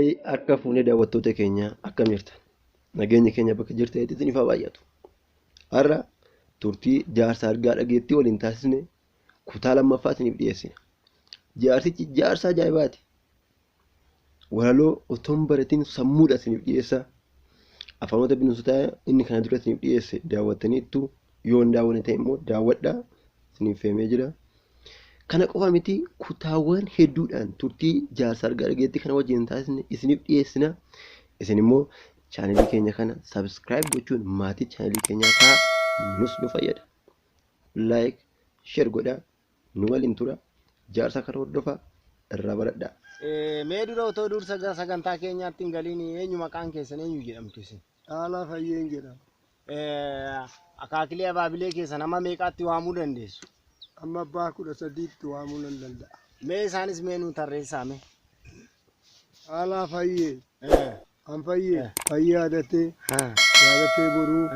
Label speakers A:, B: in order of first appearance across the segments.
A: Haay harka fuunee daawwattoota keenya akkam jirtan? Nageenyi keenya bakka jirtanitti isiniif haa baay'atu. Har'a turtii jaarsa argaa dhageettii waliin taasisne kutaa lammaffaa isiniif dhiyeessina. Jaarsichi jaarsa ajaa'ibaati. Walaloo otoo hin baratin sammuudha isiniif dhiyeessa. Afaanota bineensotaa inni kana dura isiniif dhiyeesse daawwattaniittu yoo hin daawwanne ta'e immoo daawwadhaa isiniif fe'amee jira. Kana qofa miti kutaawwan hedduudhaan turtii jaarsa argaa dhageettii kana wajjin taasisne isiniif dhiyeessina. Isin immoo chaanelii keenya kana subscribe gochuun maatii chaanelii keenyaa ta'a nus nu fayyada. Like, share godhaa nu waliin tura jaarsa kana hordofaa irraa baradhaa.
B: Mee dura otoo dursa gara sagantaa keenyaatti hin galiin eenyu maqaan keessan eenyu jedhamtu isin?
C: Caalaa Fayyeen jedhama.
B: Akaakilee abaabilee keessan amma meeqaatti waamuu dandeessu?
C: Amma abbaa 13tti waamuu nan danda'a.
B: Mee isaanis mee nuu tarreessaa mee?
C: Caalaa Fayyee, an Fayyee, Fayyee Yaadatee, Yaadatee Boruu,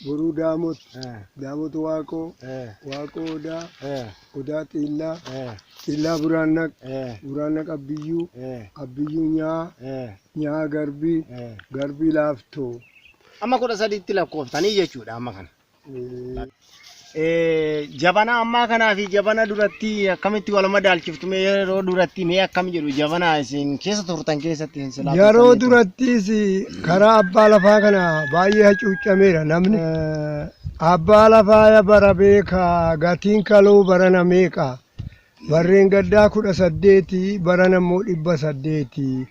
C: Boruu Daamot, Daamot Waaqoo, Waaqoo Odaa, Odaa Xiillaa, Xiillaa Buraannaq, Buraannaq Abbiyyuu, Abbiyyuu Nyaa, Nyaa Garbii, Garbii Laaftoo.
B: Amma 13tti lakkooftanii jechuudha amma kana. Jabana ammaa kanaa fi jabana duratti akkamitti wal madaalchiftu mee yeroo duratti mee akkam jedhu jabana isin keessa turtan keessatti isin silaa
C: Yeroo
B: turtaniitu.
C: durattis karaa abbaa lafaa kana baay'ee hacuuccameera namni. Abbaa lafaa bara beeka gatiin kaloo barana meeqa Barreen gaddaa 18 barana immoo 800.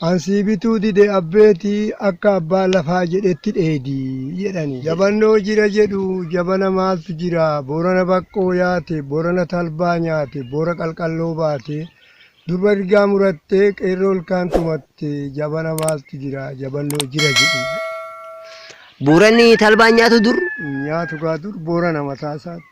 C: An sii bituu dide abbeeti akka abbaan lafaa jedhetti dheedi jedhani. Jabannoo jira jedhu jabana maaltu jira Boorana baqqoo yaate Borana talbaa nyaate Bora qalqalloo baate Durba rigaa murattee qeerroo ilkaan tumatte jabana maaltu jira jabannoo jira jedhu.
A: Booranni talbaa nyaatu dur
C: Nyaatu gaa dur Boorana mataa isaatti.